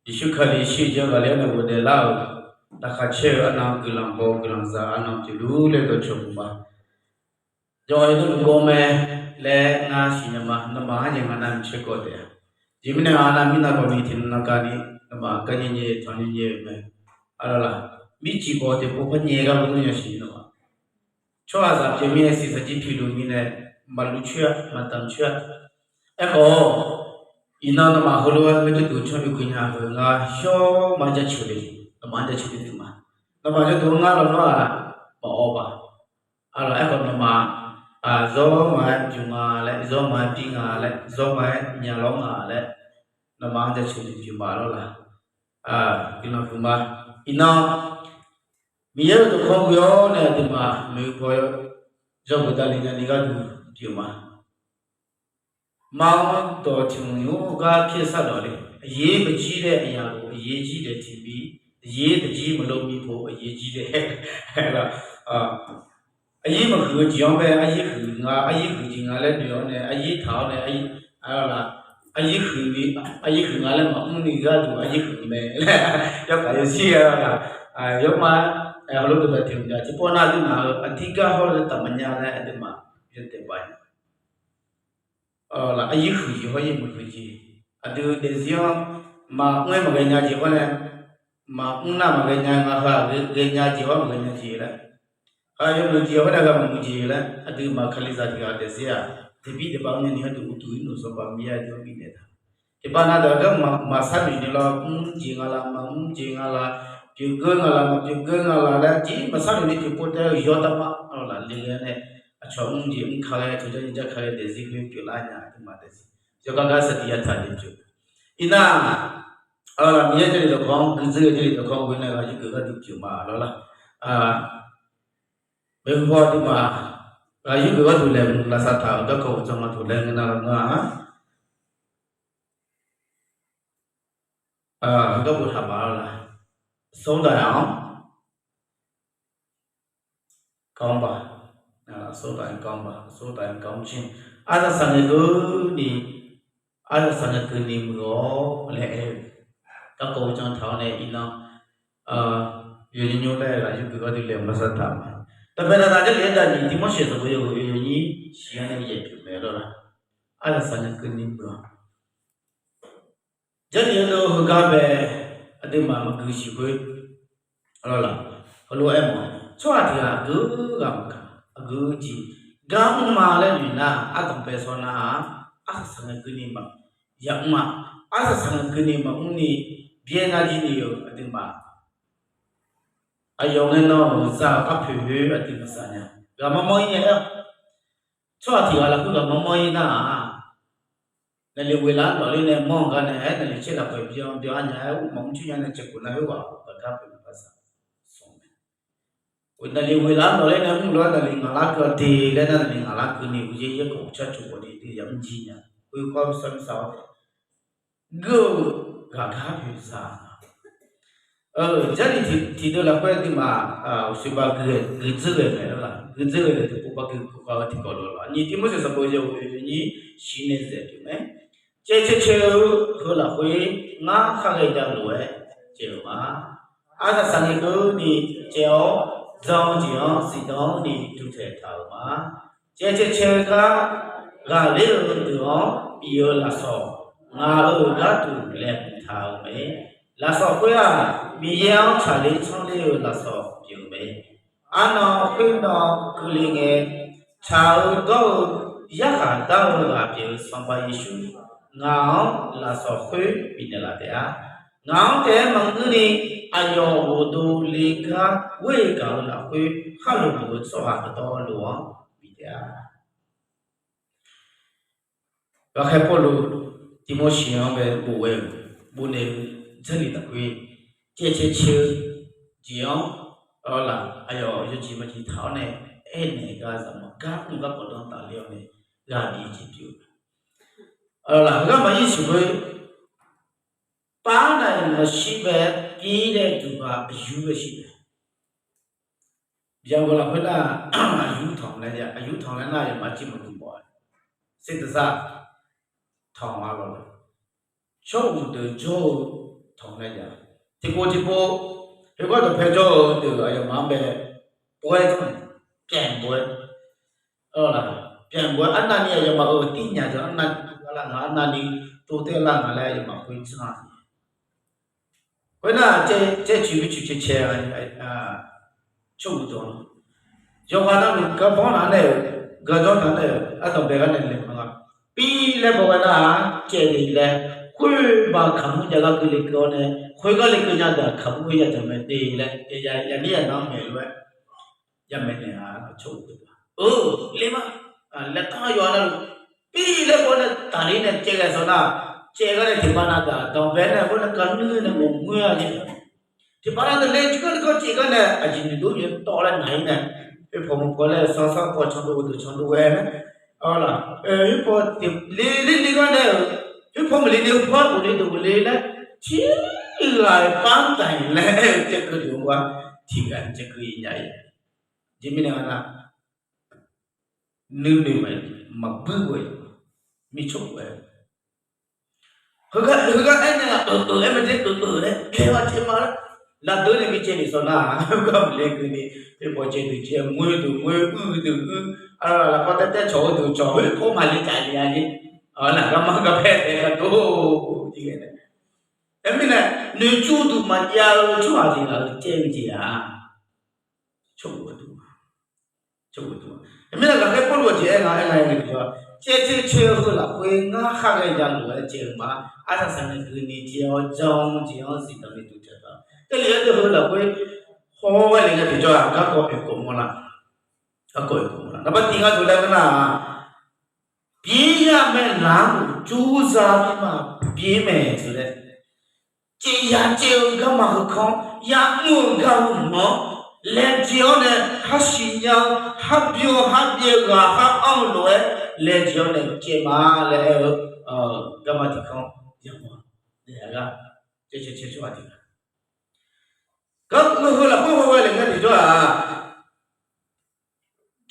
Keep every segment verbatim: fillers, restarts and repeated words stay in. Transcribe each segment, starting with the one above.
Yeqsur Kali shir-eu jeq-anr ghaqler-awr nae ghofdaef lar-euq, laqkhaq caer-eu arnan guiqlanq baw-eu guiqlanq za arnan pyeufluf laer dawqcawq puq ma. Yawqha yawdawr luf gawr mae laer ngar siqnya ma. Nawmaf-anr jeq ngaq navmaqtser gawv taef-a. Aqjeq mirnae ngaq navmaqtser mirnae gawv ni tiqnan navgaq ni, nawmaf gar nyae nyae tanq nyae nyae-euq mae. Arlawq laq, mircif baw tiqpov par nyae gar ghov nya siq nawmaf. Tsawrhaqzaq pyeuf mirnae siqsaq jir pyeufluf mirnae, maqluf coer-a, maqdamq coer-a. Aerkhawf, iqnan nawmaf heulof-aer heugar duq tsawrmyanr guiq nya-eu ngar shawr ma jaceuq le. Nawmaf-anr jaceuq le duq ma. Nawmaf jawrduq-anr ngar lawnmr-aq, maqawr ba. Arlawq, aerkhawf nawmaf, zawr ma-aer byuq nga laer, zawr ma-aer bir nga laer, zawr ma-aer nya lawr nga laer, nawmaf-anr jaceuq le duq ma lawr laq. Guiqlanq huiq ma. Iqnan Miqyaer-euq dawqkawq ghoe-awr nae aqduimaf noeq paw yawgeuf davle nyani gharduq pyeuf ma. Mar-anr dawq tiq hmq nymr-eu gar pyaer sar dawq le. Aqyaer maqjir laer aqyawf-euq aqyaer jir daef tiq bi, aqyaer daqjir maqlov bi pov aqyaer jir laer. Aqyaer maqhuiq-eu jeq-anr bae aqyaer huiq nga, aqyaer huiq jeq nga laer noeq-awr nae aqyaer taq-awr nae, aqyaer huiq, aqyaer huiq nga laer maqmr ni gharduq aqyaer huiq mae laer yawkaq yawzir-a. Yawma, heulof dawqdaq tiq hmq jav tiqpov nar aqduimaf-euq aqdir gar hawr-eu taq maqnya laer aqduimaf yawdaef baf-a. Aqyaer huiq jeq hawr yaer maqhuiq jeq, aqdui daefzir-anr maqmr-aer maqghae nya jeq hawr nae, maqmr nar maqghae nya, ngaq heu-aq ghae nya jeq hawr maqghae nya jeq laer, ghaq yawmuiq jeq hawr nae ghaq maqmuiq jeq laer, aqduimaf kalizaq tiq ghaq daefzir-aq, daefbir daefbav-anr myavnuiv gharduq uqduq irnuf sanqpaq Miqyaer aqdui-anr bifnaeq taq. Tiqpav nav deuq-aq gar maqsar noeq ni lawr, mr jeq nga la, maqmr jeq nga la, pyeuf geur nga la, maqpyeuf geur nga la laer jir maqsar noeq ni tiqpov taef-aer yawr darmar-awr laf le ghae nae, aqcawq mr jeq mr ka ghae, aqcawq jar jeq jar ka ghae daefzir khoer pyeuflar nya aqduimaf daefzir. Yawkar gar saqtiq yataq jeq pyeuf. Iqnan, Miqyaer Jarlif dawqkawq-anr guiqdzeur-eu Jarlif dawqkawq ghoe nae ghaq yurgeuf gharduq pyeuf ma lawr laq. Maeqhu paw aqduimaf ghaq yurgeuf gharduq laeqhmq lavsav taq-euq garkawv uqdzan ma toq laer ngeur nar lawr ngeur-a. Heugar boftaq ma lawr laq. 收档，收档，收档。 Arsaq saqngae keuvni, arsaq saqngae keuvni muiq-awr laer aer-eu garkawv uqdzan taq-awr nae iqnan yawqnymr nymr laer ghaq yurgeuf gharduq laeqhmq lavsav taq ma. Dawqpae daqdaq Jarlif-aer dav nyiq Tirmorseq sanqbof yawhuiq yawnyir shiq-anr nae yaeq pyeuf mae lawr laq. Arsaq saqngae keuvni muiq-awr Jarlif-eu deuq heugar bae aqduimaf maqgui siq khoer, lawr laq, heulof-aer mawf-a, tsawrhaq tiq ghaq aqgeu ghaq maqkaq, aqgeu jeq gar mr ma laer noeq nar, ardanq bae shawr nar-aq, arsaq saqngae keuvni maqya mr-a. Arsaq saqngae keuvni maqmr ni byaer nar jir ni-eu aqduimaf aqyawf ngae nan-euq za-euq arpoeq khoer aqdui maqsaq nya. Ghaq mawrmawr-ir nae aer-awq. Tsawrhaq tiq ghaq lafkhoer ghaq mawrmawr-ir nar-aq, naqliq ghoeqlaf-anr dawqler nae mawr-eu gar nae aer, naqliq caer lafkhoer byan byan-ar nya-aer, maqmr coer nya nae caevkhof nar khoerghaq-aq, ghaqgar poeq maqpar saq smq mae. Naqliq ghoeqlaf-anr dawqler nae mr lof-aer naqliq ngaqlar keuv-a de laer nar, naqliq ngaqlar keuvni uqyaer yaerkawf uqcar cawq khawf ni de ya mr jir nya. Khoerkawv sar mr sar-awr taef geur-eu ghaqgar poeq za-a. Jarlif tiqdeuv lafkhoer aqduimaf uqshoe ba guiqdzeur ghae mae lawr laq. Guiqdzeur ghae-eu tiqpov ba gui kawv khav-eu tiqkawv lawr laq. Nyiq Tirmorseq sanqbof yawhuiq yawnyir shif nae zaeq pyeuf mae. Caev caev caev-eu heu lafkhoer ngar khar ghae jav lof-aer caev-euq ma. Arsaq saqngae keuvni caev-awr jan-eu jeq-anr zifdan-awr ni dutaeq taq-euq ma. Caev caev caev-eu gar ghaqler-eu deuq-anr bif-eu lafsawq ngaq-euq gharduq laeqhmq taq-euq mae. Lafsawq khoer-aq, Miqyaer-anr tsaqler tsanr ler-eu lafsawq pyeuf-eu mae. Arnan khoernan keuvle ngae, tsaq-eu dawr-eu yarkhaq dar-eu ghaq pyeuf-eu Sanqpaq Yeqsur, ngaq-anr lafsawq khoer bifnaeq laf taef-a. Ngaq-anr taef-aer maqngeur ni, aqyawf ghofdov le gar ghoer-eu gaq-eu lafkhoer khar loq-eu tsawrhaq dawqtawvluf-anr bif taef-a. Ghaqkhaer Pawrluv Tirmorseq-anr bae bof ghae-euq, bofnaeq-eu Jarlif lafkhoer caev caev caev-eu jeq-anr lawr laq, aqyawf yawjeq maqjeq taq-awr nae aernaeq gar zaqmar gar mr garkawv dan tafler-awr nae ghaq bif jeq pyeuf-eu lawr laq. Heugar maqir siq khoer, par nav-iq maqshir bae, ir nae duq ghaq aqyur bae shir mae. Byav gawq lafkhoer nar, aqyur tanq laer, aqyur tanq laer nar, yawmar civ maqduq mawf-a. Serdaqsar tanq-a lawq. Tsawr uqdeuq jawr-eu Tanq nae jav. Tiqpov tiqpov, khoergar dawqpae jawr-eu deuq aqyawfmaf-anr bae bawr-aer, pyaeq bawr-aer, pyaeq bawr-aer, arnavni aqyawfmaf-euq tirnyaf deuq arnavni tov lar nga, arnavni tov tae lar nga laer aqyawfmaf khoer tsanr-a. Khoernar, caer coeq bi coeq cae cae, tsawrhaq dawq, yawqghaq navluf garbanr nar nae-euq, gardanr nar nae-euq ardanq bae gar nae le ma nga. Pir laer baw ghae nar-aq, caev le laer, khoer baq kaqmur jav gar keuvle keuv-awr nae, khoergar le keuv nya deuq-aq kaqmur-aer yadzaq mae de laer, yaqnir yaqnan-anr maeq lof-aer yamaeq naeq-a. Tsawrhaq deuq-aq, eu, le ma, laer tanr yawqha navluf, pir laer baw nae taqler nae caev ghae sawr nar, caev gar nae tiqpav nav deuq-aq danqbae nae khoer nae kavnuir nae maqngeur-a jeq. Tiqpav nav deuq le tiqgar nae kawv caev gar nae aqjeq noeqdov noeq tawv laer naq-ir nae, khoerpaw maqpaw laer sanr sanr paw candov deuq candov ghae-aer, khoerpaw le le le gar nae-euq, khoerpaw maqle le-eu par ghofle deuq ghofle laer, tiqghaq-iq par daq-iq laer aer-eu caev keuv deuq-anr gar tiqghaq caev keuv-ir nya-ir. Jeq mirnae nga nar, nuinoeq maqbuir ghae, mirtsawrghae, heugar heugar aernaeq-aq, eu eu aer mae de, eu eu laer kae-a caev ma laer, lavdeur nae bi caev lef sawr nar, heugar maqle keuvni, khoerpaw caev deuq caev, ngoer deuq ngoer, uir deuq uir, lafkawr taer taer cawq-eu deuq cawq, khoerpaw maqle caf le-a jeq. Naq garma garpae taef-a dov-ir ghae nae, teumirnae noeqtsov duq maqjav-eu tsawrhaq tiq ghaq-eu caev-eu jeq-aq, tsawrhaq Teumirnae lafkhoer Pawrluv-aq jeq aer nga, aer nga-aer ngae tiqjawr, caev caev caev-eu heu lafkhoer ngar khar ghae ya lof-aer caev-eu ma. Arsaq saqngae keuvni caev-awr jan-eu jeq-anr zifdan ni duq taq-a. Teulef-aer deuq heu lafkhoer hawghae le ngae tiqjawr-aq, garkawv oeq kawv mawrlar. Garkawv oeq kawv mawrlar. Naqba tiq nga deuq laer ngeur nar-aq, bif-ir ya mae laf-anr uqcur za-ir ma, bif-ir mae-eu laer. Caev ya caev-eu garma heukanr, yamr-eu gar-eu hmq-anr, laejae-awr nae khar siqnya-eu, khar byav-eu, khar byav-eu ghaq khar anr-eu lof-aer, laejae-awr nae caev ma laer aer-eu garma tiq kanr, yamawr-a. Caev caev caev tsawrhaq tiq ghaq, garkawv heu lafkhoer hawghae le ngae tiqjawr-aq,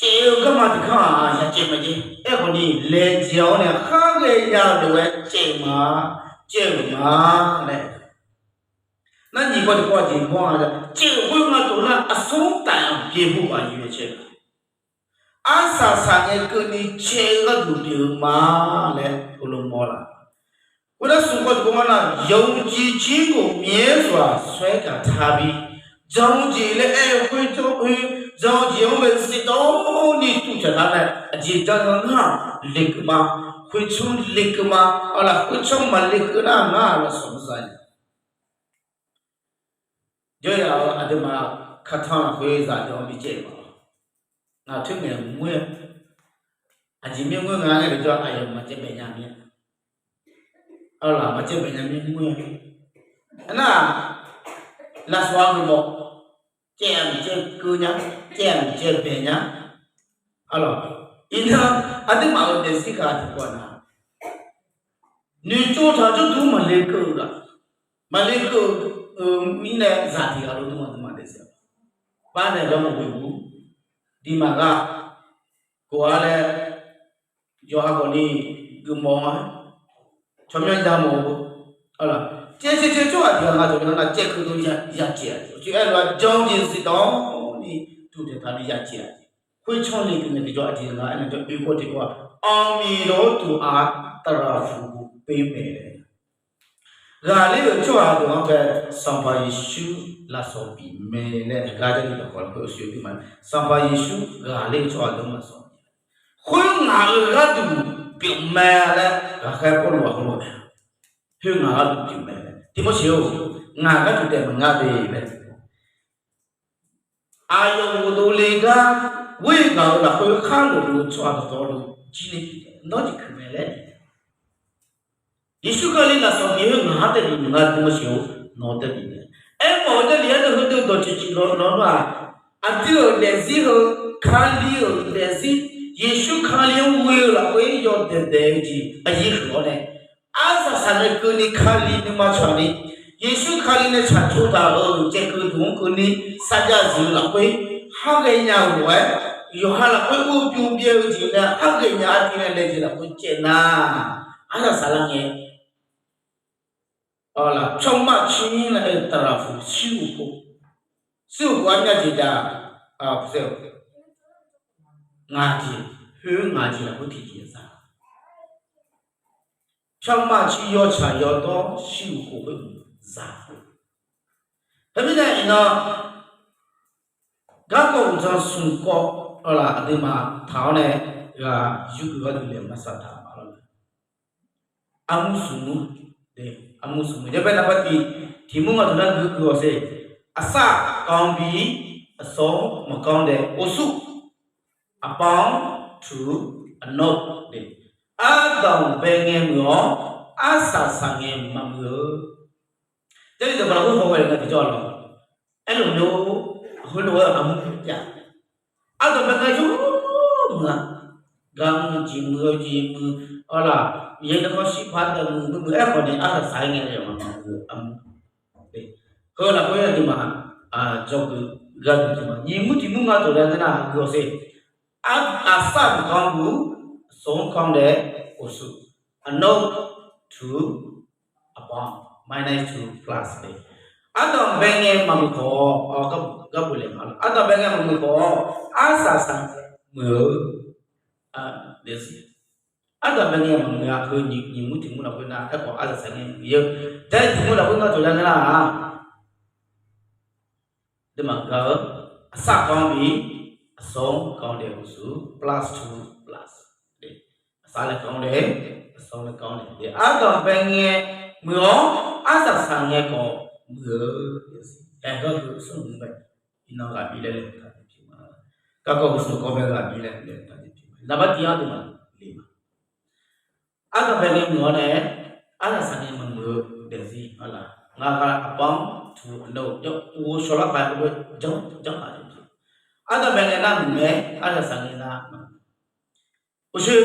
caev-eu garma tiq kanr-aq ya caev ma jeq. Aerkhawf ni laejae-awr nae khar ghae ya-eu lof-aer caev ma, caev-euq ma laer. Nar nyiq paw tiq paw jeq mawr-a, caev-euq khoer nga tov nar aqsur taf-anr byaev bu aqyuif-aer caev-eu Arsaq saqngae keuvni caev-eu gharduq pyeuf-eu ma laer heulof mawr laf. Khoernar smq paw tiq paw ngar nar, ယုံကြည်ခြင်းကို မြဲစွာ ဆွဲကိုင်ထားပြီး jan-eu jeq laer aer-eu khoer jawr khoer, jan-eu jeq-anr bae zifdan ni tuvtaq nar nae aqjeq janr-eu ngar lekeuv ma, khoertsanr lekeuv ma, arlaf khoertsanr maqlekeuv nar ngar lafsawq maqza-a. Jawryaf-euq aqduimaf kaqtanq lafkhoer zaqdeuq-anr bicaev-eu ma. Ngaq toer ngaeq mr-aer, aqjeq mir ngoer nga nae lejawr aqyawf maqcaev bae nya mir-a. Arlaf maqcaev bae nya mir ngoer-a. Aernar, lafsawq-a geufmawf, caev-a maqcaev keuv nya, caev-a maqcaev bae nya. Arlaf, iqnan aqduimaf-euq daefzir ghaq tiqpawf nar, noeqtsov taq jawrduq maqle keuv-eu ghaq, maqle keuv-eu mirnae zaq tiq ghaq lof-aer aqduimaf daefzir-a. Bar nae jawrmawf ghoe-eu diqmaq ghaq, khof-a laer, yawqha khawfni geufmawf-a, tsawrmyanr damawf-eu, caev caev caev tsawrhaq tiq ghaq nga dawq nar caev keuv dov ya caev-a. Oeq aer lof-aer jan-eu jeq zifdan ni tuvtaq taq ni ya caev-a. Khoertsanr lekeuv nae tiqjawr aqjeq nga aernar jawr oeq paw tiq paw-aq, အောင်မြင်သောသူအား သရဖူကို ပေးမယ် laer. Ghaqler-euq tsawrhaq deuq-anr bae Sanqpaq Yeqsur lafsawq bif mae laer gar Jarlif dawqkawq lafkhoer oeq sui-eu teumaf, Sanqpaq Yeqsur ghaqler-eu tsawrhaq deuq-anr lafsawq bif. Khoer ngaq-euq gharduq pyeuf mae laer ghaqkhaer Pawrluv-aq heulof-aer, khoer ngaq gharduq pyeuf mae laer, Tiqmorseq-or, ngaq gharduq taef maqngar de laer. Aqyawf ghofdov le gar ghoer-eu ngaq-euq lafkhoer khar lofluf-eu tsawrhaq dawqtawvluf jir ni nawr jeq kuiq mae laer. Yeqsur Kali lafsawq bif-eu ngaq-anr taef bif maqngar, Tiqmorseq-or, nawq taef bif mae. Aermawf-eu Jarlif-anr deuq heudeuq dawqtsuif cif lawnmr-aq, aqdui-euq daefzir heu, Kali-euq daefzir, Yeqsur Kali-anr ghoe-eu lafkhoer yawdaef daef-eu jeq aqyuif huiq-awr nae, arsaq saqngae keuvni Kali nuima tsaqni, Yeqsur Kali nae tsaqtsov taq-euq caevkeuv duq-anr keuvni sarjav zif-eu lafkhoer, khar ghaenya-euq lof-aer, yawqha lafkhoer ur-eu bymr byaev-eu jeq nae khar ghaenya-a tiq nae laejae lafkhoer caev nar, arsaq saqlar ngae Awqlaf tsawrmar tsir laer aer-eu taqlaqfuq shir uqkhof, shir uqkhof armyav jeq dav, ngaq jeq, khoer ngaq jeq lafkhoer tiqjeq za. Tsawrmar tsir yawtsaq yawdawr shir uqkhof khoer za. Teumirnae iqnan garkawv uqdzan smq kawv laf aqduimaf taq-awr nae ghaq yurgeuf gharduq laeqhmq lavsav taq-a lawr. Armur smq mur, armur smq mur yawbae naqba tiq, tiq mur nga taq nar gui gui-awq sher. Aqsar kawv bi, aqsawq maqkawv daef uqsur, aqpawv tuq aqnawr de. Ardanq bae ngae muiq-awr, arsaq saq ngae maqmuiq-eu. Jarlif dawqma lafkhoer haw ghae-eu nga tiqjawr lawr. Aerlof-aer, heulof-aer armur jav. Ardanq bae ngae yawmuiq-a. Gar muiq jeq muiq-eu jeq muiq, awqlaf Miqyaer nae khanr shir paq-aer muiq muiq muiq aerkhawf ni arsaq saq-aer ngae yawmuiq-eu armur. Heu lafkhoer aqduimaf dzawgeuf gharduq tiq ma nyiq mur tiq mur nga taq laer nar gui-awq sher. Aqsar maqkawv mur, aqsawq-anr kawv daef uqsur, aqnawr tuq aqpawv, minus tuq plus le. Ardanq bae ngae maqmuiq khawf, garbuq laeqhmq-a lawr, ardanq bae ngae maqmuiq khawf, arsaq saq muiq-eu. Ardanq bae ngae maqmuiq-a, heu nyiq mur tiq mur lafkhoer nar aerkhawf arsaq saq ngae muiq-eu. Jarlif tiq mur lafkhoer nga taq laer nar-aq, aqduimaf gar-eu, aqsar kawv bi, aqsawq-anr kawv daef uqsur, plus tuq plus. Aqsar nae kawv daef, aqsawq nae kawv daef, ardanq bae ngae muiq-awr, arsaq saq ngae khawf muiq-eu. Aer, garkawv smq mur bae, iqnan ghaq bi laer laeqhmq taq-eu pyeuf ma. Garkawv smq kawv bae ghaq bi laer laeqhmq taq-eu pyeuf ma. Naqba tiq-anr aqduimaf le ma. Ardanq bae ngae muiq-awr nae, arsaq saq ngae maqmuiq-eu daefzir arlaf, ngar gar aqpawv-anr tuq aqnawr-eu jawr uv-eu shawrlar paq-aer khoerlof-aer janr janr paq-aer pyeuf. Ardanq bae ngae nar muiq mae, arsaq saq ngae nar maqmuiq. Uqshoe,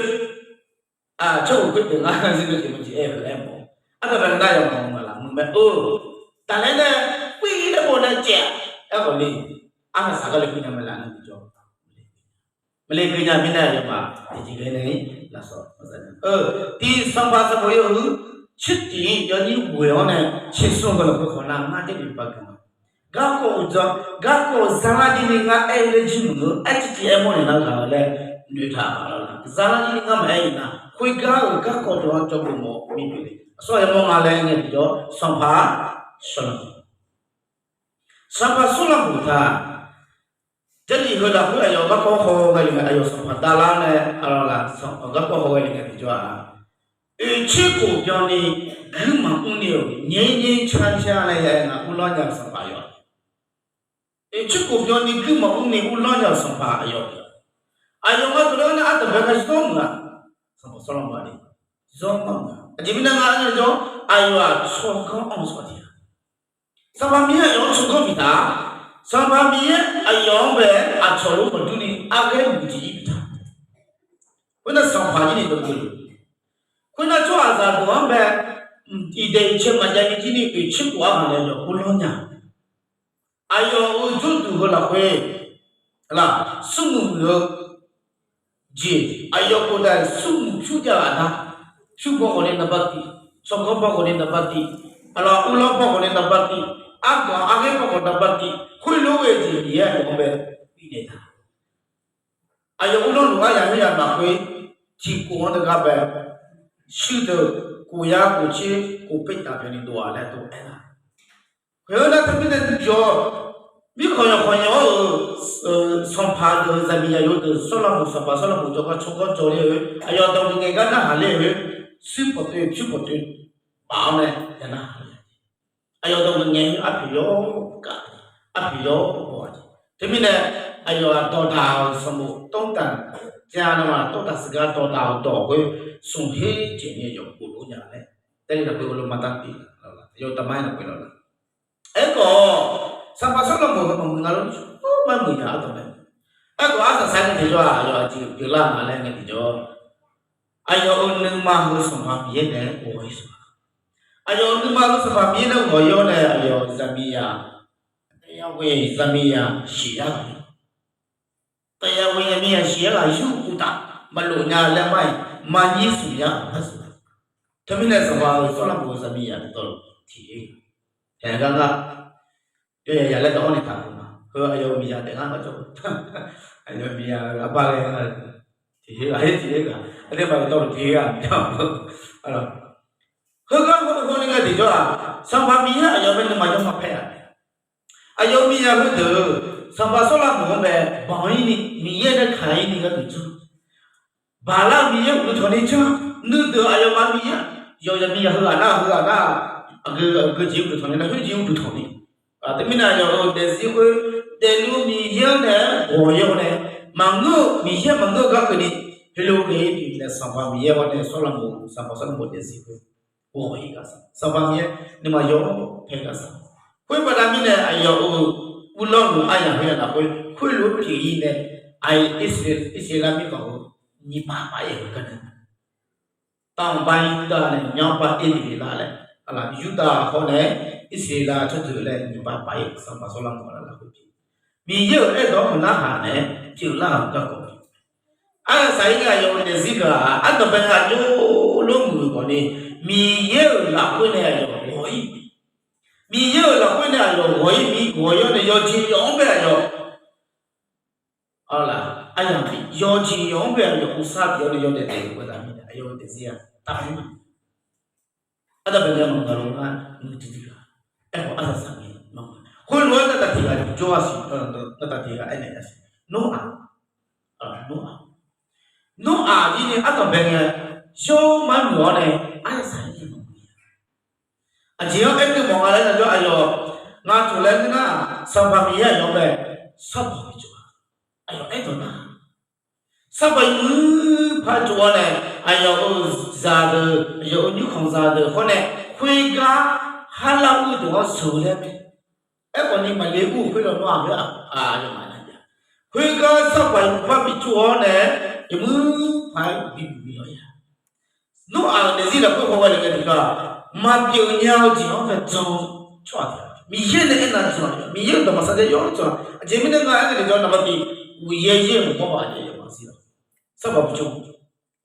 tsawrhaq khoerdeuq ngar zir-eu jeq maqjeq aer-eu aermawf, ardanq bae ngae nar yawmaf maqmuiq laf muiq mae-eu. Taqlaer nae, puir laer bof nae caev-a. Aerkhawf ni, arsaq saq gar le keuv nya mae laf nar tiqjawr. Maqle keuv nya mirnae yawmaf tiqjeq ghae nae-ir lafsawq maqza nya-eu. Tiq Sanqpaq Sanqbof yawhuiq tsertiq yawnyir ghoeq-awr nae tsersmr-eu lafkhoer khawf nar ngar Jarlif baqguq ma. Garkawv uqdzan, garkawv zaqlar jir ni ngar aer-eu laer jir maqngeur, aer tiqtiq aermawr naeq nar ghaq-eu laer noeqtaq-a lawr. Zaqlar jir ni ngar maqaer-iq nar, khoergar-euq garkawv deuq-anr jawrgeuf mawf-eu mirpyeuf le. Aqsur aqyawf mawr nga laer ngae tiqjawr, Sanqpaq Sawrlaqmoq. Sanqpaq Sawrlaqmoq taq, Jarlif heu lafkhoer aqyawf garkawv haw ghae le ngae, aqyawf sanqpaq davlar nae, aqlaf garkawv haw ghae le ngae tiqjawr-aq, oeqtser khof byanni guirmaf mrni-euq nyaer nyaer car car nae ya-aer nga uvlanr nya-euq sanqpaq yawf-a. Oeqtser khof byanni guirmaf mrni uvlanr nya-euq sanqpaq aqyawf-a. Aqyawf nga taqler-awr nae ardanq bae ngae zawr meuq-a. Sanqpaq Sawrlaqmoq-aq, zawr mawr meuq-a. Aqjeq mirnae nga aer-eu jawr, aqyawf-aq tsawrganr anr-eu tsawrhaq tiq ghaq. Sanqpaq Miqyaer aqyawf-anr tsawrganr bifnaeq-a. Sanqpaq Miqyaer aqyawf-anr bae aqcawq lof maqdur ni arghaer muiq jeq-ir bifnaeq-a. Khoernar sanqpaq jir ni dawqkeuv luf. Khoernar tsawrhaqzaq deuq-anr bae iqdaeq iqcae maqjav ni jir ni oeqtser khof-anr ghaq nae yawf uvlanr nya. Aqyawf-euq jawrduq heu lafkhoer, laf, smrmuiq muiq-eu jeq, aqyawf khofdaq smrmuiq pyur jav-eu aqda, pyur baw khawf ni naqba tiq, tsawrganr baw khawf ni naqba tiq, aqlaf uvlanr baw khawf ni naqba tiq, ardanq arghaer baw khawf naqba tiq, khoerlof-aer ghae-eu jeq Miqyaer aqyawf-anr bae bifnaeq taq. Aqyawf uvlanr luf-aer yamir yamaf khoer, tiq khof-anr deuq gar bae, shuir deuq khof yar khof tser khof paertaf byanni dov-aq laer dov aer-a. Khoer-eu nar teumirnae tiqjawr, mirkhanq yawqkhanq yawq-anr-euq sanqpaq deuq zaqmiqzaq yawdeuq Sawrlaqmoq sanqpaq Sawrlaqmoq jawrgar tsawrganr jawr ler-eu, aqyawf dawq ngaeq gar narhaq ler-eu, shuir pawqtoe pyur pawqtoe baf-awr nae ya narhaq ler-a. Aqyawf dawq ngaeq ngaeq-eu arpoeq yawr kaf, arpoeq yawr baw-a jeq. Teumirnae aqyawf-aq dawqdaq-euq sanqbof tawrtaq, ja navmaf tawrtaq siqgar dawqdaq-euq dawq khoer smq her jeq ni yawf ghoflof nya laer, Jarlif lafkhoer heulof-aer maqdar pyeuf, yawf daqma-aer lafkhoer lawr la. Aerkhawf, sanqpaq Sawrlaqmoq heu maqmuiq nga lof, maqmuiq nya ardanq mae. Aerkhawf arsaq saq ngae tiqjawr-aq, aqyawf aqjeq pyeuflar nga laer ngae tiqjawr, aqyawf-euq nuima heu Sanqpaq Miqyaer nae ghawq-ir-a. Aqyawf-euq nuima heu Sanqpaq Miqyaer nae ghawq-ir-awr nae aqyawf zaqmiqzaq, aqyawf ghoe zaqmiqzaq shif yar ghaq, aqyawf ghoe zaqmiqzaq shif yar ghaq yur uqtaf maqlof nya laer mar-iq, maqnyir smq yar ghaq par smq. Teumirnae Sanqpaq-euq Sawrlaqmoq-euq zaqmiqzaq dawqtawvluf tiq her-a. Taef gar ngar, yawqyaq laer dawq-awr ni taqkeuv ma. Heu aqyawf-euq miqzaq taef ngar maqjawr. Aqyawf miqzaq-euq arbar ghae nga, tiq her ghaq her tiq her ghaq, aqduimaf-euq dawqluf tiq her ghaq. Heugar hawni ngae tiqjawr-aq, Sanqpaq Miqyaer aqyawf bae nuima yawr maqpaer-a. Aqyawf-euq miqzaq heudeuq, Sanqpaq Sawrlavmeuq-anr bae banq-ir ni, Miqyaer nae kaq-ir ni gharduq janr. Baqlar-eu Miqyaer uqduq tanqni janr. Nuideuq aqyawfmaf Miqyaer, yawqyaq miqzaq heughaq nar heughaq nar, aqgeu jeq uqduq tanqni nar, khoerjeq uqduq tanqni. Teumirnae aqyawf-euq daefzir khoer, daefluf Miqyaer-anr nae-aer ghawq-ir-awr nae, maqngeur-eu Miqyaer maqngeur-eu gar keuvni, heulof ngae-ir pyeuf nae Sanqpaq Miqyaer-awr nae Sawrlavmeuq, Sanqpaq Sawrlavmeuq daefzir khoer ghawq-ir gar sar, Sanqpaq Miqyaer nuima yawr paer gar sar. Khoer baqda mirnae aqyawf-euq uvlanr-euq aryamq khoer-aq lafkhoer khoerlof-aer pyeuf-ir nae, Irsaqleqlav mirkhanq-eu nyiq pav pav-aer-euq garnae, tanqbav Yurdav nae nyanrpav Erliflar laer, Yurdav hawr nae Irsaqleqlav tsawrjeuq laer nyiq pav pav-aer Sanqpaq Sawrlavmeuq lafkhoer pyeuf. Miqyaer-euq aerdawq-anr maqnarhaq naeq-aer pyeuflar-euq garkawv. Arsaq-ir ngae aqyawf-euq daefzir ghaq ardanqbae aqjox lor muiq-euq khawfni, Miqyaer-euq lafkhoer nae aqyawf ghawq-ir. Miqyaer-euq lafkhoer nae aqyawf ghawq-ir mi ghawq-ir-awr nae yawjeq yawf-anr bae aqyawf, arlaq, aryamq yawjeq yawf-anr bae aqyawf uvsar bif-awr nae yawdaef daef-eu baqda mirnae aqyawf-euq daefzir-aq taqmr. Ardanqbae nae maqngeur-a ngar nuiduidui-a. Aerkhawf arsaq saqngae maqngeur. Khoerlof-aer naqtaf tiq ghaq jawr-a siq, naqtaf tiq ghaq aernaeq-a siq. Nawr-aq, nawr-aq, nawr-aq jir ni ardanqbae ngae yawr mar muiq-awr nae arsaq saqngae maqngeur-a. Aqjeq-anr aerdui mawf nga laer nar jawr aqyawf, ngaq taq laer ngeur nar, Sanqpaq Miqyaer aqyawf-anr bae sarbaq bi tsov-a. Aqyawf aerdawq nar, sarbaq yawmuiq par tsov-awr nae, aqyawf-euq zaqdeuq, aqyawf-euq nymrkhanq zaqdeuq hawr nae, khoergar harlar ur-eu deuq-anr sheuq-eu laer mae. Aerkhawfni maqle ur-euq khoerlof nawr-aq, aqyawfmaf nar ja. Khoergar sarbaq yawmuiq par bi tsov-awr nae, yawmuiq par-aer bi buq bi lawr ya. Nawr-aq-euq daefzir lafkhoer hawghae le ngae tiqkawv, maqpyeuf nya-eu jeq-anr bae jan-eu tsawrhaq tiq ghaq, Miqyaer nae aernav jan-eu, Miqyaer-euq dawq maqsar jaev yawr-eu tsawrhaq, aqjeq mirnae nga aer ngae tiqkawv naqba tiq, uqyaer yaer-euq mawr-aq, aqyawfmaf zir-a. Sarbaq bi tsov,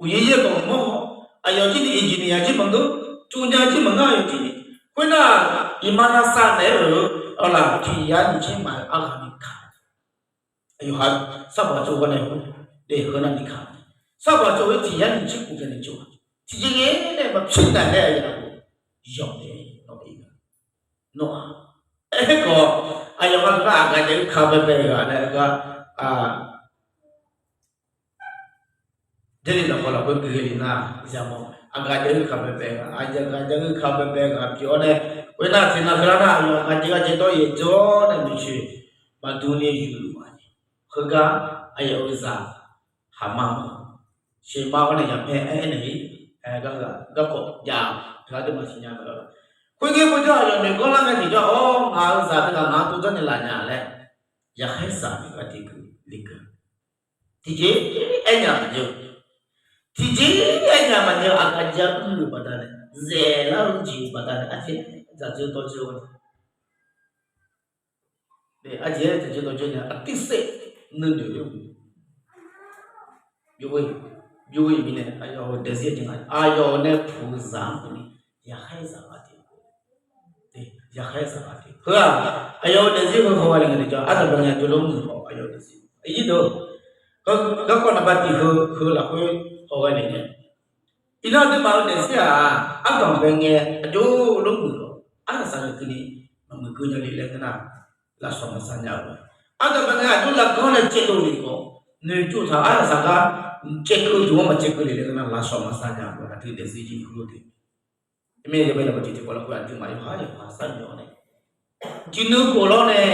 uqyaer yaer-eu dawq mawr-awr, aqyawf jir ni engineer jir maqngeur, tsovnya jir maqngeur, aqyawf jir ni. Khoernar, iqmalavshav naeq-aer-euq arlaq tiq yar nyiq tser maf-eu arghaq ni kaq. Aqyawf ha sarbaq tsov-awr nae, heu, heu nar ni kaq. Sarbaq tsov-eu tiq yar nyiq tser khof byan ni tsov-a. Tiqjeq ngae nae maqpyeuf nar nae aqyawf yawf nae nawr-aq, nawr-aq. Aerkhawf, aqyawf nga teu nar aqgaf jav-eu ka baebae ghaq nae gar, Jarlif lafkhoer lafkhoer gui ghae le nar, yamawr aqgaf jav-eu ka baebae ghaq, aqgaf jav-eu ka baebae ghaq pyeuf-awr nae, khoernar tiqnan keular nar aqyawf aqgaf jav-eu ka jaev dawr yaeq jawr nae maeqtsoeq maqdur ni yufluf-a. Heugar aqyawf-euq zaq haqma-awr, sheuqma-awr nae yaqpae aer-aer naeq-ir, garkawv jav-eu aqduimaf siqnya mae lawr. Khoerngae bawjawr aqyawf noeq ganr lar ngae tiqjawr-awr, ngaq-euq zaq teughaq ngaq-anr tov janrnaeq laf nya laer, yaqkhaer zaq teughaq tiqkeuv lekeuv. Tiqjeq aernya maqnya-eu, tiqjeq aernya maqnya-eu aqgaf jav-eu baqdanae, zaeqlar-eu jeq baqdanae arjeq dzaqdzeur dawrdzeur-awr nae, arjeq-aer dzaqdzeur dawrdzeur nae aqtiq saef nuinoeq-eu byov-eu byov-eu mirnae aqyawf-euq daefzir-eu jeq nga aqyawf-euq nae puq-eu zaq-anr keuvni yaqkhaer zaq ghaq tiq, yaqkhaer zaq ghaq tiq. Heu-aq, aqyawf-euq daefzir heu hawghae le ngae tiqjawr ardanqbae ngae jawrlor muiq-awr aqyawf-euq daefzir. Aqyuif deuq, garkawv naqba tiq heu heu lafkhoer hawghae le ngae, iqnan aqduimaf-euq daefzir-aq, ardanqbae ngae aqjox lor muiq-awr arsaq saqngae keuvni maqmuiq keuv nya le laer ngeur nar, lafsawq maqsar nya-eu. Ardanqbae ngae aqjox lafganr nae caevdov le-awr, noeqtsov taq-euq arsaq saqgar caevkeuv duq-anr maqcaev keuv le laer ngeur nar, lafsawq maqsar nya-eu aqdui daefzir jir heulof-aer te. Mirnae yawbae lafbaw tiqtiq pawv lafkhoer aqduimaf yawqhar yawqha sharnoeq-awr nae, tiqnui khof lawr nae,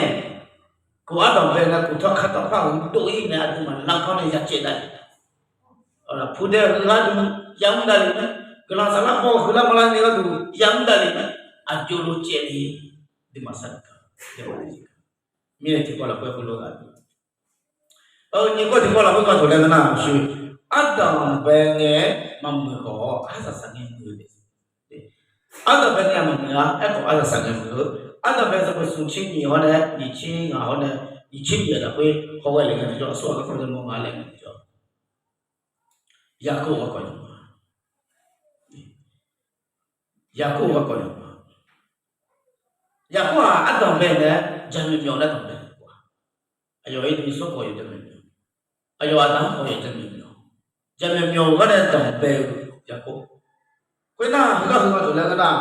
khof ardanqbae nae khof tawrkar tawrpar-euq dov-ir nae aqduimaf larkanr nae yacaev dav-ir. Pudae-euq gharduq yamr davlef mae, guiqlanq saflar paw-eu heular maqlar ni gharduq yamr davlef mae, aqjox lof caev ni, aqduimaf sar-eu mirnae tiqpawf lafkhoer heulof-aer nyiq kawv tiqpawf lafkhoer gaq taq laer ngeur nar, ardanqbae ngae maqmuiq khawf-awr arsaq saqngae muiq-eu. Ardanqbae ngae maqmuiq-a, aerkhawf arsaq saqngae muiq-eu. Ardanqbae sanqbof smq tser nyiq hawr nae nyiq tser ngaq hawr nae nyiq tser nyiq-eu lafkhoer hawghae le ngae tiqjawr, aqsur ghaq garkawv nae mawr nga laer ngae tiqjawr, Yaqkov garkawv yawqma, Yaqkov garkawv yawqma, Yaqkov-aq ardanqbae nae jaqmyawf myawf laer danqbae-a. Aqyawf-ir ni smr khawf yawqjaq myawf myawf, aqyawf aqda-anr khawf yawqjaq myawf myawf, jaqmyawf myawf-eu gar nae danqbae-eu Yaqkov. Khoernar heugar heu nga taq laer ngeur nar,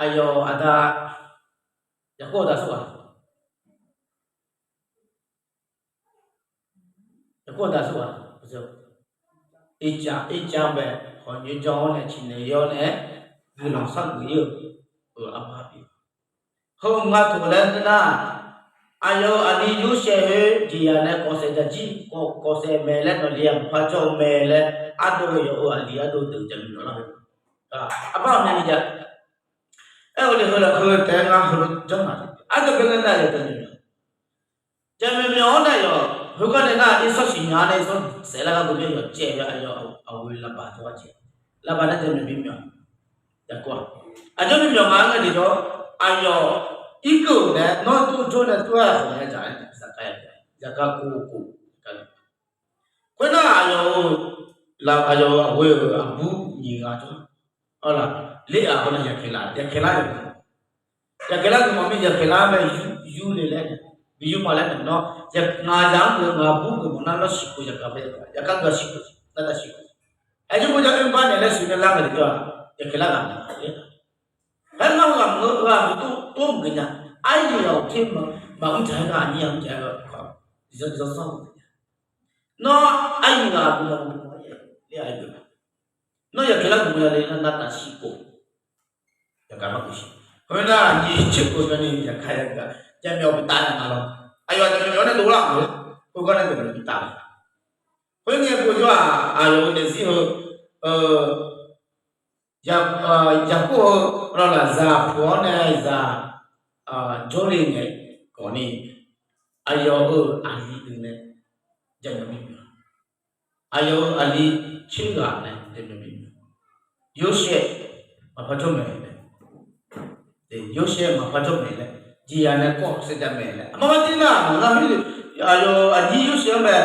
aqyawf aqda, Yaqkov aqda sawr ghaq Yaqkov aqda sawr ghaq, ircaf, ircaf bae, hawq nyoer jawr-awr nae ciqnaeq-awr nae guiqlanq shargeuf-ir-eu, eu, arbar pyeuf. Heu nga taq laer ngeur nar, aqyawf-euq aqli Yorsaev khoer jeqzaq nae kawvsaef jaqjir, kawvsaef mae laer nawqli-aq maqpar jawr-eu mae laer ardov-eu yawf-euq aqli ardov deuq jaqmyawf myawf lar-eu, arbar-awq nae ni jav. Aer-eu le heu lafkhoer taef-aer ngar heulof janr ma. Ardanqbae ngeur nar yawqjaq myawf myawf, jaqmyawf myawf-awr nae yawq heugar nae nar irshawr siqnya nae irshawr saef lar gar geu mir-aer yawqjaev-a aqyawf aqghoe lavbaq jawrgar jaev, lavbaq nae jaqmyawf bimyawf. Yaqkov-aq, aqjawr bimyawf nga aer ngae tiqjawr, aqyawf irkeuv-euq nae nawr dur jawr nae dur-aer khawf nae dzaq-aer zaqkhav-a, zaqkhav kov kov. Khoernar aqyawf-euq, aqyawf-euq aqghoe-euq aqbur nyiq ghaq jawr, arlaq, ler-aq hawr nae yaqkaeq lar, yaqkaeq lar yawq, yaqkaeq lar geufmawf mir, yaqkaeq lar mae yur, yur le laer, bi yur ma laer nawr, ngaq zaq-anr geuf ngaq bur geuf mawf nar nawr siqkhof zaqkhav bae, zaqkhav geuf siqkhof, nardav siqkhof. Aerjawr khoerjav oerbar naeq laer sheuq nae lar ngae tiqjawr-aq, yaqkaeq lar ghaq maqler-a. Aer ngar ghaq maqngeur-eu ghaq maqtov tov maqgeuf nya. Aryuif ghaq-awq ter maqmr dzaq-aer nar aqnyir ghaq mr dzaq-aer-eu khawf, zanr zanr-eu nya. Nawr aryuif ghaq aqgeu maqgeu mawf-aer ler-a aer-eu, nawr yaqkaeq lar geuf mawf ya le nar nardav siqkhof. Yaqkaeq lar geuf siq. Khoernar nyiq tser khof jawrni yaqkaeq yagaq jaqmyawf bi taf-a nga lawr. Aqyawf jaqmyawf myawf nae dovlar-euq, khoergar nae dovlar bi taf-a. Khoerngae povjawr-aq aqyawf-euq daefzir heu, Yaqkov heu lawlaf zaq puq-awr nae zaq jawrle ngae khawfni, aqyawf-euq aqli deuq nae jaqmyawf bimyawf, aqyawf-euq aqli tser ghaq nae jaqmyawf bimyawf, Yorsaev maqpar jawr maeq laer, Yorsaev maqpar jawr maeq laer, jeqzaq nae kawv saev jav maeq laer, aqma mar tir nar maqngar mirnae, aqyawf aqnyir Yorsaev-anr mae,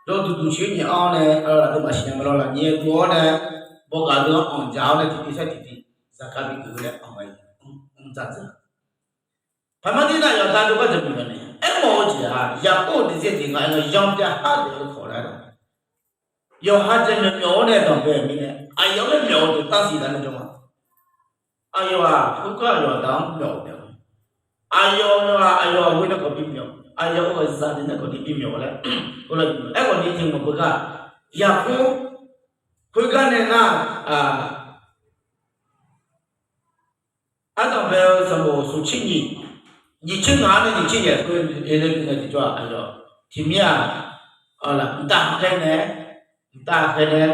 yawduq duq coer nyaef-awr nae, aqduimaf siqnya ma lawlaf nyaef duq-awr nae, bawgaq deuq-anr anqdzaq-awr nae tiqtiv sar tiqtiv zaqkhav bi geuf-eu laer anq-aer mr dzaq dzaq. Paqmar tir nar yawqda dov gar jaqmyawf naeq aermawf-eu jeq-aq, Yaqkov-euq daefzir jeq nga aer-eu yanbyav har daef-eu khawf laer-a. Yawqha jaqmyawf myawf-awr nae danqbae-euq mirnae aqyawf-anr myawf-eu deuq tanqsiq lar nae jawr ma. Aqyawf-aq khoergar aqyawf aqda-anr myawf-eu mae. Aqyawf-aq aqyawf aqghoe nae khawf bimyawf, aqyawf-euq ghaqzaq deuq nae khawf ni bimyawf laer, aerkhawf ni tiq mawf beugar, Yaqkov khoergar nae nar, ardanqbae-eu sanqbof smq tser nyiq, nyiq tser ngaq-anr nae nyiq tser yaeq khoer-eu nae tiqjawr-aq aqyawf tiqmir-aq, mqtav khaer nae, mqtav khaer nae,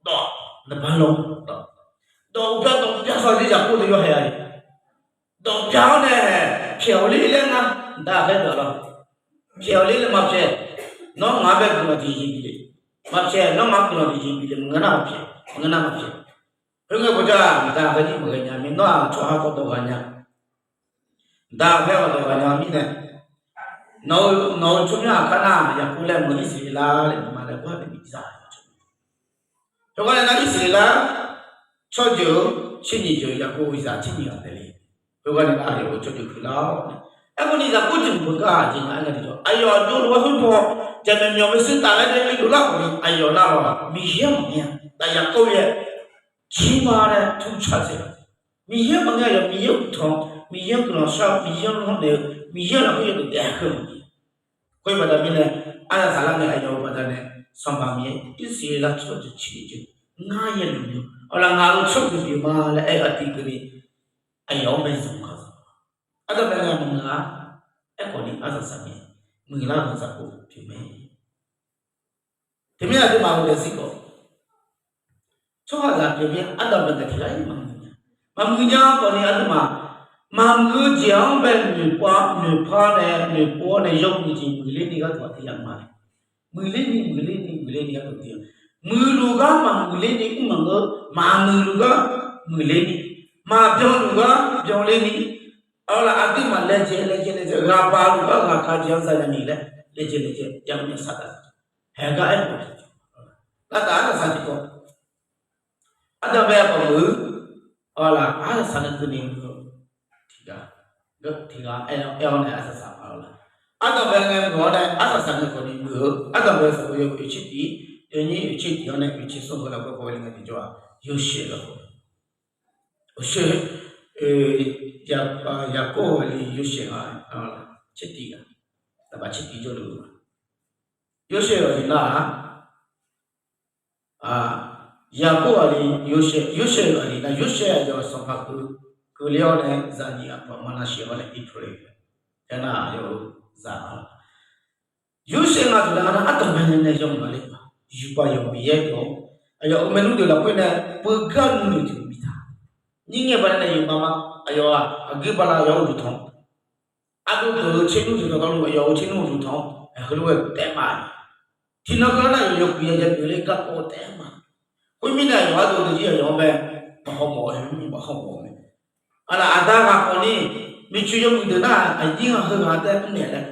dawq, naqba lawr, dawq, dawq uqbya dawq uqbya sawq-eu Yaqkov deuq yawhae-a. Dawq bya-awr nae pyaeq-awq ler laer ngar, mqtav khaer deuq lawr, pyaeq-awq ler laer maqpyaeq, nawr ngaq-anr bae guiqlanq tiqjeq bif le, maqpyaeq nawr ngaq-anr guiqlanq tiqjeq bif le, maqngeur nar maqpyaeq, maqngeur nar maqpyaeq. Khoerngae povjawr-aq mqtav khaer jir maqghae nya mir, nawr-aq tsawrhaq khawf dawq ghaq nya, mqtav khaer khawf dawq ghaq nya mirnae, nawq-eu tsawrmyanr aqkar nar Yaqkov laer meuq Irsaqleqlav laer maqma laer gar nae bi za-a. Khoergar nae nar Irsaqleqlav tsawrjeuq-eu tser nyiq jeuq, Yaqkov-euq zaq tser nyiq ghaq taef le. Khoergar nae nar aqyawf-euq tsawrjeuq keuvlar-awr nae, aerkhawf ni zaqkhav jeq maqbeugar jeq nga aer nga tiqjawr, aqyawf aqjox lof-aer khoerpaw jaqmyawf myawf maershuir taf-aer nae oe dovlar khawf ni aqyawf lar-awq Miqyaer maqngeur-a. Taf Yaqkov yae jir ma nae tur car dzae Miqyaer maqngeur, aqyawf Miqyaer uqtanq, Miqyaer-anr guiqlanq shar-eu, Miqyaer-anr lawrnaeq-eu, Miqyaer-anr lafkhoer yawdawq daef-eu maqngeur. Khoer baqda mirnae, aryamq saflar nae aqyawf-eu baqda nae, sanqpaq Miqyaer Irsaqleqlav tsawrjeuq tser nyiq jeuq ngar yaeq luf-eu, awqlaf ngaq-euq tsawrjeuq pyeuf ma laer aer-eu aqdui keuvni, aqyawf-anr bae zanq kaq zanq. Ardanqbae nae maqngeur-a. Aerkhawf ni aryamq saflar nae muiqlar-eu zaqkhav pyeuf mae. Teumirnae aqduimaf-euq daefzir khawf, tsawrhaqzaq pyeuf mir-a, ardanqbae nae tiqghaq-iq maqmuiq nya. Maqmuiq nya khawf ni aqduimaf maqmuiq-eu jeq-anr bae noeqpov-a, noeqpar nae noeqpov-awr nae yawmuiq jeq muiqler ni gharduq aqdui yamq ma. Muiqler ni muiqler ni muiqler ni gharduq aqdui yamq. Muiqluf gar maqmuiqler ni mr maqngeur, maqmuiqluf gar muiqler ni, maqbyanluf gar byanler ni, awqlaf aqduimaf laejae laejae laejae ghaq baqluf gar ghaq ka jeq-anr zanya ni laer laejae laejae yamq nya saqdaq. Haeq gar aermawf-eu lavtaf arsaq saq tiqkawv, ardanqbae khawf muiq-eu, awqlaf arsaq saq nae keuvni muiq-eu tiqghaq, tiqghaq aer-awr nae arsaq saq ma-awr la. Ardanqbae ngae muiq-awr nae arsaq saq ngae khawf ni muiq-eu, ardanqbae sanqbof yawhuiq oeqtser tiq, yawnyir oeqtser tiq-awr nae oeqtser smr-eu lafkhoer khawf-eu le ngae tiqjawr-aq, Yorsaev lafkhoer. Orshaev, Yaqkov ghaqli Yorsaev-a, tser tiq ghaq, taqbaf tser tiq jawrluf-eu ma. Yorsaev ghaqli nar-aq, Yaqkov ghaqli Yorsaev, Yorsaev ghaqli nar, Yorsaev aqyawf-aq sanqpaq keuv, keuvle-awr nae zaqnyiq aqpaq Maqnaqshaeq-awr nae Ipraeq, aernar aqyawf-euq zaq-a. Yorsaev nga taqdaq nar ardanqbae nae yawmuiq-a le-a, yuqpav yawq Miqyaer dawq-awr, aqyawf-euq maernmr deuq lafkhoer nae beugar nuinoeq tiq mqtav. Nyir ngae baqdanae yawqma ma, aqyawf-aq aqguir bala yawq-eu uqduq tanq, ardov deuq-eu tser nmr tiq tanq tanqluf aqyawf-euq tser nmr uqduq tanq-awr, heulof-aer taef ma. Tiqnan keuvlar nar yawqkuiq ya ya pyeufler garkawv taef ma. Khoermirnae aqyawf ardov deuq jir aqyawf-anr bae, maqhaw mawf-eu, maqhaw mawf-eu mae. Aqlaf aqda ghaq khawf ni, miqcoeq yawmuiq deuq nar aqnyir-anr heughaq taef mrnaeq laer,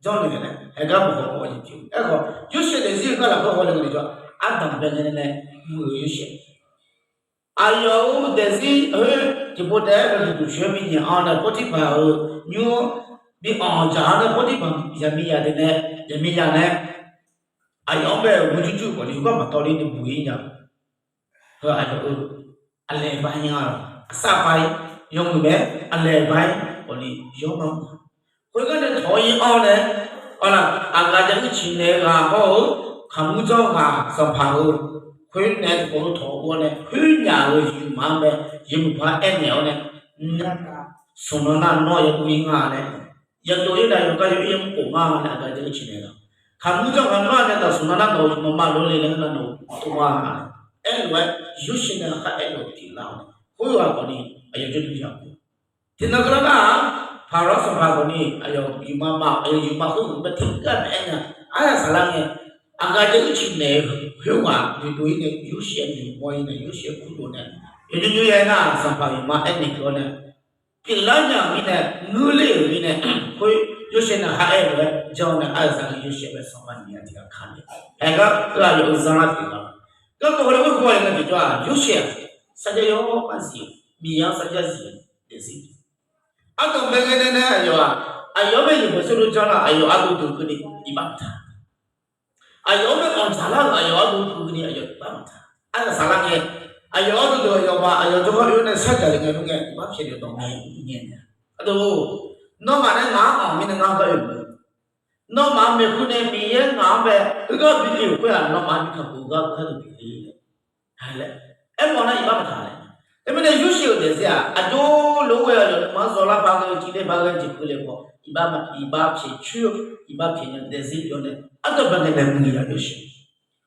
janrnaeq laer, haegar maqhaw mawf-eu jeq pyeuf. Aerkhawf Yorsaev daefzir-eu gar lafkhoer haw le-eu tiqjawr, ardanqbae ngae nae muiq-eu Yorsaev. Aqyawf-euq daefzir khoer tiqpov taef-aer gaqduq duqcoeq-aer bi nyaef-awr nae Pawrtirpaq-euq nymr-anr bi anq dzaq-awr nae Pawrtirpaq zaqmiqzaq deuq nae, zaqmiqzaq nae aqyawf-anr bae-euq gurjur jur khawf ni yawgar maqtawv ler ni buq-ir nya. Heu aqyawf-euq aqlaeq ba nya-awq, aqsar ba-ir, yawmuiq mae, aqlaeq ba-ir khawf ni yawr ma. Khoergar nae tawq-ir-awr nae, aqlaf aqgaf jav-ir ciqnaeq-eu ghaq hawr-eu, kaqmur janr ghaq sanqpaq-eu, khoer nae tiqkawv lof tawq-awr nae khoernyaf-euq yawqmaf-anr bae yawmuiq par aernaeq-awr nae, ngar smq nan nar nawr yadov-ir nga laer, yadov-ir nae yawqgar yaw-ir yamr khof nga laer aqgaf jav-ir ciqnaeq-eu ghaq, kaqmur janr ghaq nar nae taf smq nan nar nawq-euq yawqmaf ma lor le laer nar nawq-euq tov nga laer aerlof-aer, Yorsaev nae kharkhaer aerlof tiq lar-awr nae khoerghaq khawf ni aqyawf jawrduq yaq-eu Tiqnan keuvlar nar-aq, Paqlawr sanqpaq khawf ni aqyawf yawqmaf ma, aqyawf yawqmaf khoerghaq bae tiqgar naeq-aer nya. Aryaq saqlar ngae, aqgaf jav-ir ciqnaeq-eu khoerghaq noeqdov-ir nae Yorsaev noeqmawr-ir nae Yorsaev kurdov nae, yawqnymr nymr ya-aer nar-aq sanqpaq yawqmaf aernaeq keuv-awr nae, pyeuflar nya-euq mirnae, ngeur ler-euq mirnae, khoer Yorsaev nae kharkhaer lof-aer janr-awr nae aryaq saqlar ngae Yorsaev bae sanqpaq nyiq ghaq tiq ghaq ka nae, aergar-eu aqyawf-euq zanlar pyeuf-a. Garkawv hawle khoerkawv-a nae tiqjawr-aq Yorsaev-aq sarjax yawr par zif-eu, Miqyaer-anr sarjax zif-eu daefzir. Ardanqbae ngae nae nae aqyawf-aq, aqyawf-anr bae yawqbae sawr lof janr nar aqyawf ardov deuq keuvni iqbax maqtaq. Aqyawf-anr bae anqdzaq lar-euq aqyawf ardov deuq keuvni aqyawf iqbax maqtaq. Aryaq saqlar ngae, aqyawf ardov deuq aqyawf ma aqyawf jawrgar oe-awr nae sarjax le ngae lof ngae iqbax pyaeq-eu dawq ngae ngae nae, ardov, nawmaf nae ngaq-anr anq mirnae ngar gar oe-eu mae. Nawmaf-euq maeqhu nae Miqyaer ngaq-anr bae heugar bi oe-euq khoer-aq, nawmaf-anr bi kakhof-eu gar gardeuq pyeuf-eu laer aermawf nar iqbax maqtaq laer. Teumirnae Yorsaev-euq daefzir-aq aqjox lof-aer ghae-eu yawqnymr-anr zawlar par ghae-eu, civler par ghae-eu jeq keuvle khawf, iqbax pyaeq coer-eu, iqbax pyaeq nya daefzir pyeuf-awr nae ardanqbae ngae nae muiq-eu yaf Yorsaev.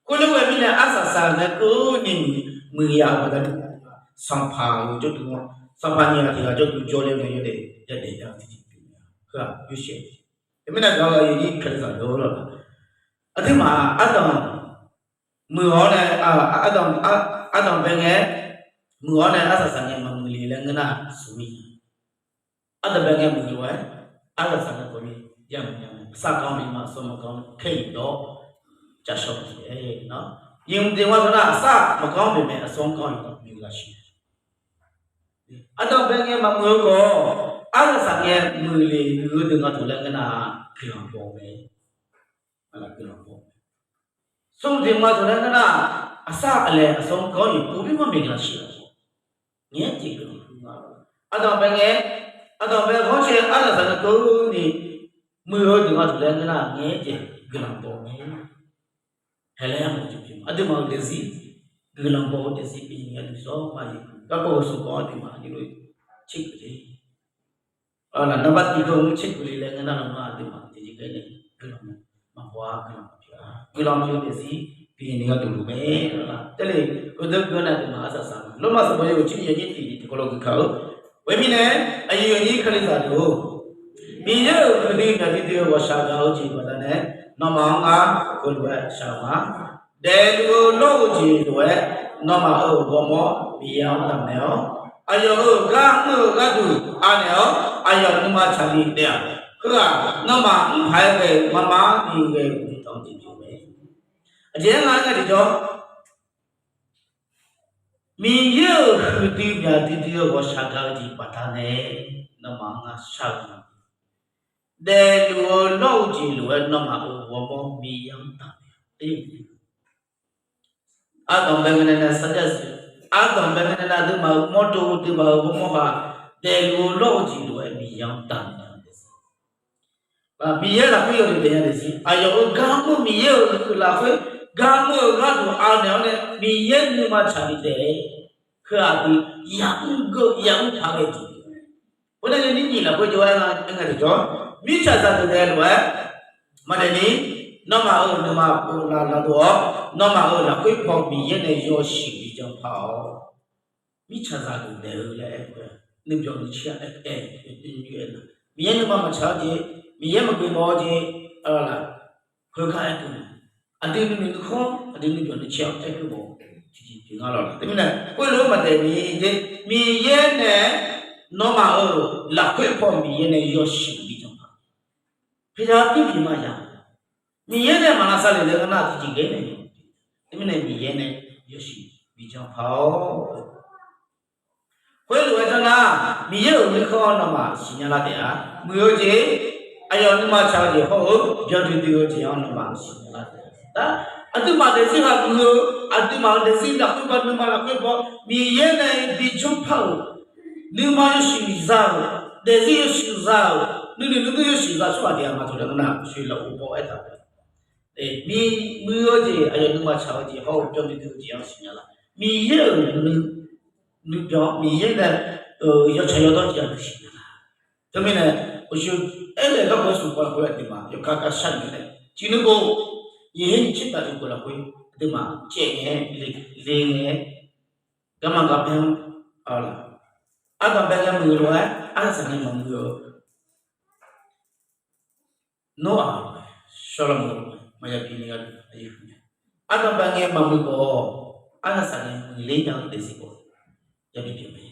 Khoerlof ghae mirnae arsaq saq nae keuvni muiq-eu yaf-eu baqdanae, sanqpaq-euq jawrduq-anr, sanqpaq nyiq ghaq tiq ghaq jawrduq jawrle-awr nae yawdaef yadaef nya-eu tiqjeq pyeuf-eu heu-aq Yorsaev. Teumirnae gaq-eu aqyuif aqnyir kalizaq deuq-or lawq, aqduimaf ardanq muiq-awr nae, ardanq, ardanqbae ngae muiq-awr nae arsaq saq ngae maqmuiq le laer ngeur nar smq mir. Ardanqbae ngae muiq lof-aer arsaq saq ngae khawf ni ya muiq nya-a. Sar ganr bima aqsur maqganr kaer-iq dawr-awr cavshawr-eu jeq-aer nar, yimq jeq nga teu nar sar maqganr-anr bifnaeq aqsur-anr ganr-iq dawr muiq-eu ghaq shir. Ardanqbae ngae maqmuiq-eu khawf, arsaq saq ngae muiqle muiq-eu deuq nga teu laer ngeur nar guiqlanq baw-eu mae. Guiqlanq baw-eu mae. Smr jeq nga teu laer ngeur nar, aqsar aqlaeq aqsur-anr ganr-iq dawr bimar maeqnaeq shir-a. Ngaeq-aer jeq guiqlanq baw-eu nga. Ardanqbae ngae, ardanqbae ghanrcae arsaq saq ngae keuvni muiq-eu deuq nga teu laer ngeur nar ngaeq-aer jeq guiqlanq baw-eu mae. Haelaer-a mawf jeq pyeuf-eu aqduimaf-euq daefzir, guiqlanq baw-eu daefzir pyeuf-eu aqdui zawr ma-iq garkawv-eu smq kawv aqduimaf aqnyir lof-aer tserkeuv le. Aqlaf nanrbar tiq keuv-anr tserkeuv le laer ngeur nar, nawmaf aqduimaf daefzir ghae nae guiqlanq maqbaw-a, guiqlanq maqpyeuf-a. Guiqlanq pyeuf-eu daefzir pyeuf ni gharduq luf mae. Aqlaf taef le, heudeuq geur nar aqduimaf arsaq saq-eu Lormav sanqbof yawhuiq tser nyiq yawnyir tiq ni tiqkawv lof geuf kaq-eu. Khoermirnae, aqyuif aqnyir kalizaq deuq-or, Miqyaer-euq huiqdui myaq duidui-eu ghawqshaq gaq-eu jeq baqdanae, nawmaf-anr ngar heulof-aer shaq-eu ma. Daefluf-eu lawr-eu jeq lof-aer, nawmaf-euq ghawrmawr Miqyaer-anr damnaeq-awr, aqyawf-euq gar mr-eu gharduq anaeq-awr, aqyawf nuima tsaqni daef-aq, heu-aq, nawmaf mr paq-aer ghae-eu marmar ni ghae-eu uqduq tanq-eu jeq pyeuf mae. Aqjeq-aer nga-aer ngae tiqjawr Miqyaer-euq huiqdui myaq duidui-eu ghawqshaq gaq-eu jeq baqdanae, nawmaf-anr ngar shar-eu ma. Daefluf-eu lawr-eu jeq lof-aer nawmaf-euq ghawrmawr Miqyaer-anr taqnoeq. Ardanqbae ngae nae nae sarjax siq, ardanqbae ngae nae nae aqduimaf-euq mawrdo aqduimaf-euq ghawrmawr ghaq, daefluf-eu lawr-eu jeq lof-aer Miqyaer-anr taqnoeq-a. Miqyaer lafkhoer yawdaef daefnya daefzir, aqyawf-euq gar mr-eu Miqyaer-euq lafkhoer gar mr-eu gharduq anaeq-awr nae Miqyaer nuima tsaq bif taef-a. Heu aqdui yamr geur yamr taq ghae jeq. Khoernar nyiq lafkhoer jov-aer nga, aer nga tiqjawr, mirtsaq zaqdeuq daef lof-aer maqdaef ni, nawmaf-euq nuima pov lavdov-awr, nawmaf-euq lafkhoer paw Miqyaer nae yawshuif bi jan paq-awq. Mirtsaq zaqdeuq daef-eu laer aer-eu, nuibyawq nuicaer-a aer-eu, Miqyaer nuima maqtsaq-eu jeq, Miqyaer maqgeuf mawf-eu jeq, laf, khoergar aer-eu, aqdui nuinoeq nuikhanr aqdui nuibyawq nuicaer-a aer-eu mawf-eu tiqjeq pyeuf nga lawq. Teumirnae khoerlof-aer maqdaef ni, Miqyaer nae nawmaf-euq lafkhoer paw Miqyaer nae yawshuif bi jan paq. Pyaeqzaq pyur pyeuf ma ya. Miqyaer nae maqlavsav lef laer ngar nar tiqjeq ghae nae, teumirnae Miqyaer nae yawshuif bi jan paq-awr. Khoerlof-aer janr nar, Miqyaer-euq nuikhanr nawmaf siqnya lar taef-a. Muiq-eu jeq, aqyawf nuima tsaq-eu jeq hawr-eu byandui dui-eu jeq-anr nawmaf siqnya lar taef-a. Aqduimaf daefzir ghaq muiq-eu, aqduimaf-euq daefzir lafkhoer paw nuima lafkhoer paw Miqyaer nae bi janr paq-euq, nuima yawshuif za-euq, daefzir yawshuif za-euq, nuinoeq nuidur yawshuif za tsawrhaq tiq ghaq maqtawq laer ngar nar, shuif lafov paw aertaq-a. Muiq-eu jeq, aqyawf nuima tsaq-eu jeq hawr-eu byandui dui-eu jeq-anr siqnya lar. Miqyaer-euq nuibyan Miqyaer nae yawtsaq yawdawr jeq-anr siqnya lar. Teumirnae, uqshoe aernaeq garkawv-aer smq pov lafkhoer aqduimaf yawkar gar sharnoeq nae, ciqnuiv khof, nyiq her nyiq tser taf tiqkhof lafkhoer aqduimaf caev ngae-aer, le ngae-aer, garma garpaer-anr, ardanqbae ngae muiq-eu lof-aer arsaq saq ngae maqmuiq-eu Noraq, Sawrlaqmuiq, maqya bini gharduq aqyuif nya. Ardanqbae ngae maqmuiq khawf, arsaq saq ngae muiqler nya-eu daefzir khawf, yabi pyeuf mae.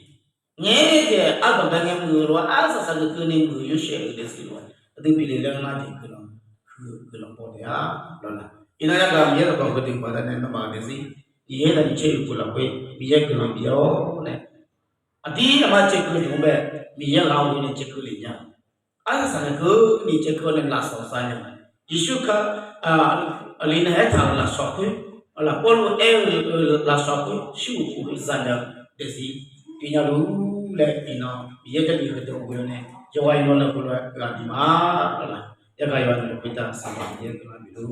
Ngaeq-aer jeq ardanqbae ngae muiq-eu lof-aer arsaq saq ngae keuvni muiq-eu yawshaef-euq daefzir lof-aer aqdui bif le laer nar jeq guiqlanq, huiq-eu guiqlanq baw taef-a lawq laq. Iqnan yagaq Miqyaer dawqkawq heudeuq baqdanae nawmaf-euq daefzir, Miqyaer nae micaer-euq pov lafkhoer Miqyaer guiqlanq bif-awr nae, aqdir aqma caevkeuv dmq-anr bae, Miqyaer ghaq-anr ghoe nae caevkeuv lef nya. Arsaq saq ngae keuvni caevkeuv-awr nae lafsawq za nya. Yeqsur Kali, aqli nae aertaq-euq lafsawq khoer, laf Pawrluv aer-eu lafsawq khoer shir-euq khoer za nya-eu daefzir pyeuf nya lor laer iqnan Miqyaer Jarlif heudeuq ghoe-awr nae yawqghaq iqnan nae heulof-aer ghaq bif ma lawq laq. Yagaq yawqha nae lafkhoer tar Sanqpaq Miqyaer guiqlanq bif lor.